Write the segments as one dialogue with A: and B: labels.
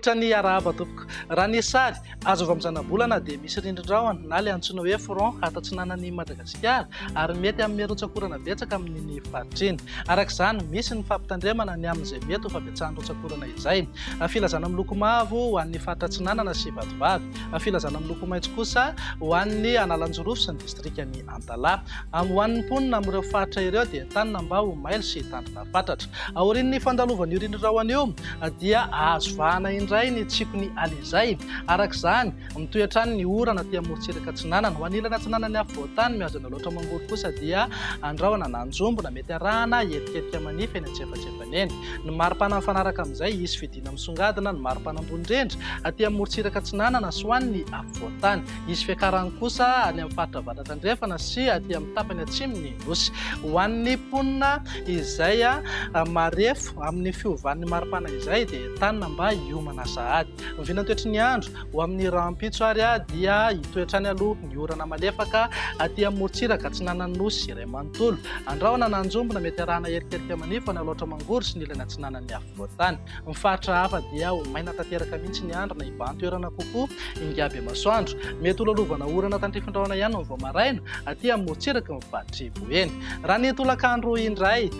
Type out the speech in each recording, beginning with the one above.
A: Manolotra ny arahaba tompoko. Raha ny sary azo avy amin'ny zanabolana dia misy rindrin-drahona na ilay antsoina hoe front ato atsinanan'i Madagasikara ary mety hanome rotsak'orana betsaka amin'iny faritra iny. Araka izany, misy ny fampitandremana ny amin'izay mety ho fabetsahan'ny rotsak'orana izay. Filazana miloko mavo ho an'ny faritra atsinanana sy Vatovavy. Filazana miloko maitso kosa ho an'ny Analanjirofo sy ny distrikan'i Antalaha. Ho an'ny mponina amin'ireo faritra ireo dia entanina mba ho mailo sy hitandrina fatratra. Aorian'ny fandalovan'io rindrin-drahona io dia azo vahana indray ny tsikon'i Alizay. Araka izany, mitohy hatrany ny orana aty amorontsiraka atsinanana. Ho an'ny ilany atsinanan'ny afovoan-tany mihazo an'Alaotra Mangoro kosa dia andrahona na anjombona mety arahana hetiketika manify eny antsefatsefany eny. Ny maripana mifanaraka amin'izay hisy fidina misongadina ny maripana ambony indrindra aty amin'ny morontsiraka atsinanana sy ho an'ny afovoan-tany. Hisy fiakarany kosa any amin'ny faritra avaratra andrefana sy aty amin'ny tapany atsimon'ny Nosy. Ho an'ny mponina izay marefo amin'ny fiovan'ny maripana izay dia entanina mba hiomana sahady. Ny vinantoetry ny andro ho amin'ny rahampitso ary dia hitoetra any aloha ny orana malefaka aty amin'ny morontsiraka atsinanan'ny Nosy iray manontolo. Andrahona na anjombona mety arahana erikerika manify any Alaotra Mangoro sy ny ilany atsinanan'ny afovoan-tany. Ny faritra hafa dia ho maina tanteraka mihitsy ny andro na hibahan-toerana kokoa ingahy be masoandro. Mety ho lalovana orana tandrifin-drahona ihany ny vao maraina aty amin'ny morontsiraky ny faritr'i Boeny. Raha ny tolakandro indray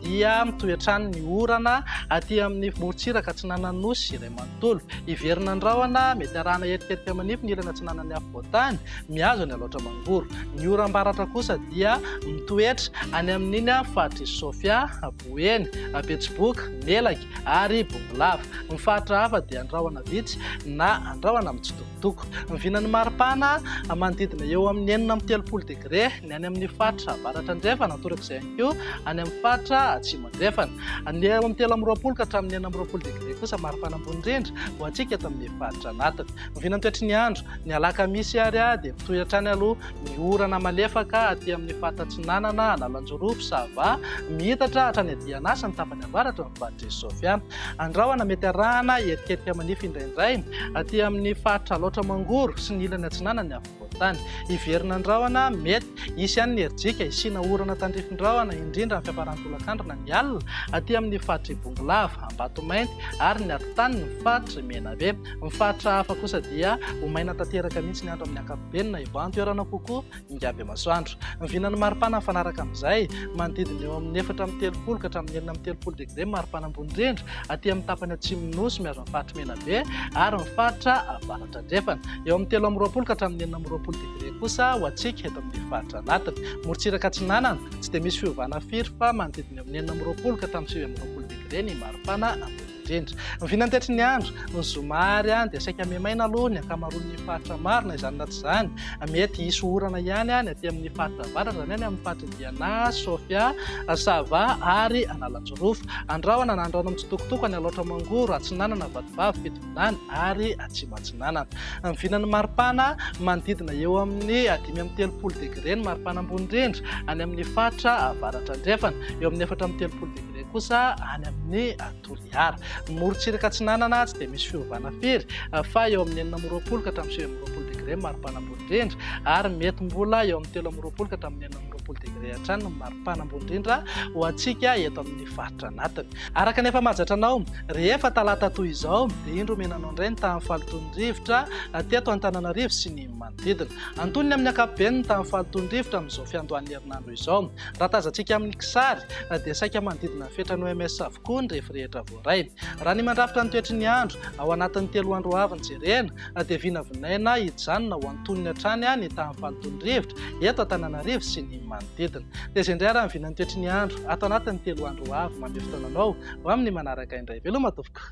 A: dia mitohy hatrany ny orana aty amin'ny morontsiraka atsinanan'ny Nosy iray manontolo. Hiverina ny rahona, mety arahana erikerika manify ny ilany atsinanan'ny afovoan-tany, mihazo an'i Alaotra Mangoro. Ny oram-baratra kosa dia mitoetra any amin'iny faritr'i Sofia, Boeny, Betsiboka, Melaky ary Bongolava. Ny faritra hafa dia andrahona vitsy na andrahona mitsitokotoko. Ny vinan'ny maripana manodidina eo amin'ny 36 degre ny any amin'ny faritra avaratra andrefana, torak'izay ihany koa any amin'ny faritra atsimo andrefana. Ny eo amin'ny 23 ka hatramin'ny 26 degre kosa maripana ambony indrindra ho antsika eto amin'ny faritra anatiny. Ny vinan'ny toetry ny andro, ny alakamisy ary dia mitohy hatrany aloha ny orana malefaka aty amin'ny faritra atsinanana, Analanjirofo, Sava, miitatra hatrany Diana sy ny tapany avaratra ny faritr'i Sofia. Andrahona mety arahana erikerika manify indraindray aty amin'ny faritra Alaotra Mangoro sy ny ilany atsinanan'ny afovoan-tany. Hiverina ny rahona, mety hisy ihany ny herijika hisiana orana tandrifin-drahona indrindra amin'ny fiafaran'ny tolakandro na ny alina aty amin'ny faritr'i Bongolava, Ambatomainty ary ny atitaniny faritr'i Menabe. Ny faritra hafa kosa dia ho maina tanteraka mihitsy ny andro amin'ny ankapobeny na hibahan-toerana kokoa ingahy masoandro. Ny vinan'ny maripana mifanaraka amin'izay, manodidina eo amin'ny 34 ka hatramin'ny 36 degre ny maripana ambony indrindra aty amin'ny tapany atsimon'ny Nosy mihazo ny faritr'i Menabe ary ny faritra avaratra andrefana. Eo amin'ny 23 ka hatramin'ny 26 degre kosa ho antsika eto amin'ny faritra anatiny. Morontsiraka atsinanana, tsy dia misy fiovana firy fa manodidina eo amin'ny 26 ka hatramin'ny 29 degre ny maripana ambony indrindra. Ny vinantetry ny andro, ny zoma ary dia saika mihamaina aloha ny ankamaroan'ny faritra maro na izany na tsy izany. Mety hisy orana ihany ny aty amin'ny faritra avaratra, izany hoe any amin'ny faritr'i Diana, Sofia, Sava ary Analanjirofo. Andrahona na andrahona mitsitokotoko any Alaotra Mangoro, Atsinanana, Vatovavy, Fitovinany ary Atsimo Atsinanana. Ny vinan'ny maripana, manodidina eo amin'ny 35 degre ny maripana ambony indrindra any amin'ny faritra avaratra andrefana, eo amin'ny 34 degre kosa any amin'ny Toliara. Ny morontsiraka atsinanana tsy dia misy fiovana firy fa eo amin'ny 26 ka hatramin'ny 29 degre ny maripana ambony indrindra ary mety mbola eo amin'ny 23 ka hatramin'ny 26 degre hatrany ny maripana ambony indrindra ho antsika eto amin'ny faritra anatiny. Araka ny efa mahazatra anao, rehefa talata toy izao dia indro omena anao indray ny tahan'ny fahalotoan'ny rivotra teto Antananarivo sy ny manodidina. Antonony amin'ny ankapobeny ny tahan'ny fahalotoan'ny rivotra amin'izao fiandohan'ny herinandro izao. Raha tazantsika amin'ny kisary dia saika manodidina ny fetran'ny OMS avokoa ny refy rehetra voaray. Raha ny mandrafitra ny toetry ny andro ao anatin'ny 3 andro ho avy no jerena dia vinavinaina hijanona ho antonony hatrany ny tahan'ny fahalotoan'ny rivotra eto Antananarivo sy ny manodidina. Dia izay indray ary ny vinan'ny toetry ny andro ato anatin'ny 3 andro ho avy. Manome fotoana anao ho amin'ny manaraka indray. Veloma tompoko.